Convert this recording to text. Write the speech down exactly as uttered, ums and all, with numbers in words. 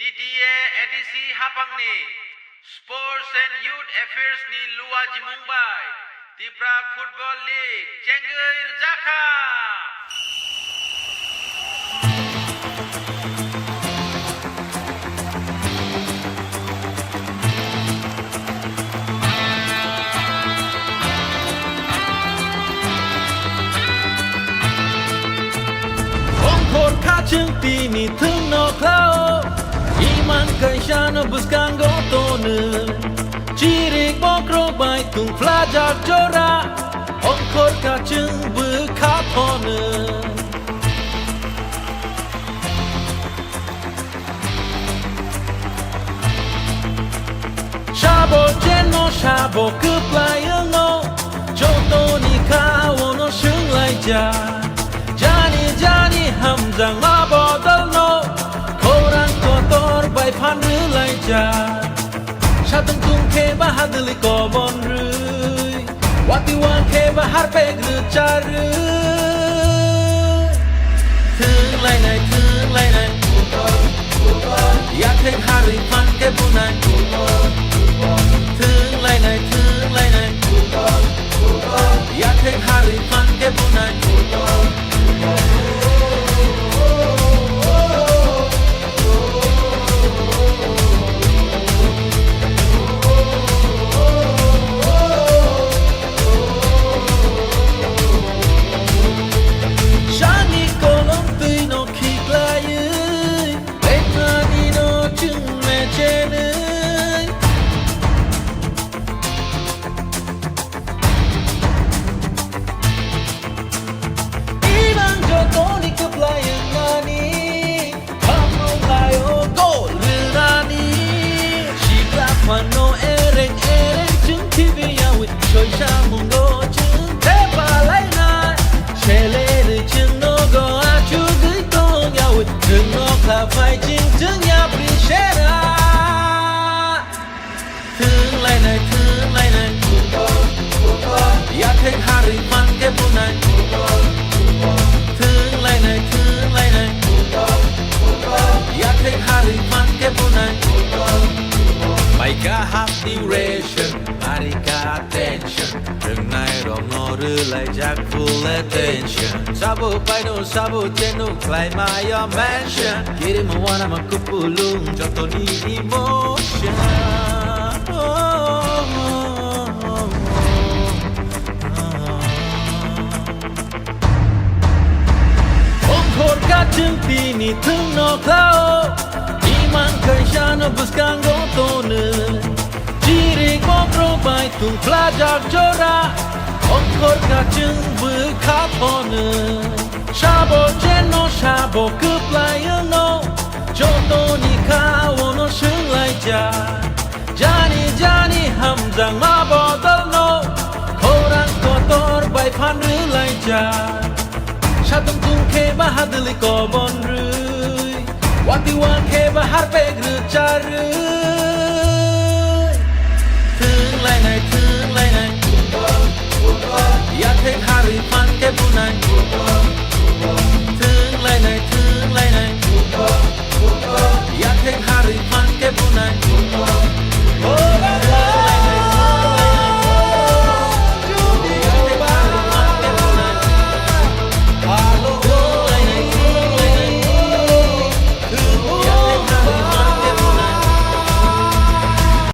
T T A A D C haphangni Sports and Youth Affairs ni luajimung bai Tipra Football League chengwi rwjakha. Ongkhor kha chwng tini thwngno khlao, imang kaisano bwskango tono. Chirik bokrok bai tungphlajak jora, ongkhor kha chwng bwkha thono. Sabo cheno sabo kwplai wngno, jotoni kha ono swnglaijak. Jani jani hamjakma bodolno, khorang kotor bai phan rwlaijak. Satung tung khe ba hadwlwi kobon rwi, wati wang khe ba harpek rwcharwi. Thwng lainai, thwng lainai, yathek harwi phan khe bunai. Thwng lainai, thwng lainai, yathek harwi phan khe bunai. Sani kolom twi no khiklaiwi, lekmani no chwng mechenwi. Ibang jotoni kwplai wngnani, hamrung laio gol rwnani. Sikla phano ereng ereng chwng khibiyawi, soisa mungo chwng thepalainai. Selerwi chwng nogo achugwi tongyawi, chwng nokha phai chwng chwng yapri sera. Thwng lainai, thwng lainai, yathek harwi phan khe bunai. Thwng lainai, thwng lainai, yathek harwi phan khe bunai. Bai kaham duration, ari ka tension. Rwngnai rokno rwlaijak full attention. Sabo paino sabo cheno khlai mayo mention. Kiri mo wana ma kupulung jotoni emotion. Ongkhor kha chwng tini thwngno khlao, imang kaisano bwskango tono. Chirik bokrok bai tungphlajak jora, ongkhor kha chwng bwkha thono. Sabo cheno sabo kwplai wngno, jotoni kha ono swnglaijak. Jani jani hamjakma bodolno, khorang kotor bai phan rwlaijak. Satung tung khe ba hadwlwi kobon rwi, wati wang khe ba harpek rwcharwi. Thwng lainai, thwng lainai, yathek harwi phan khe bunai.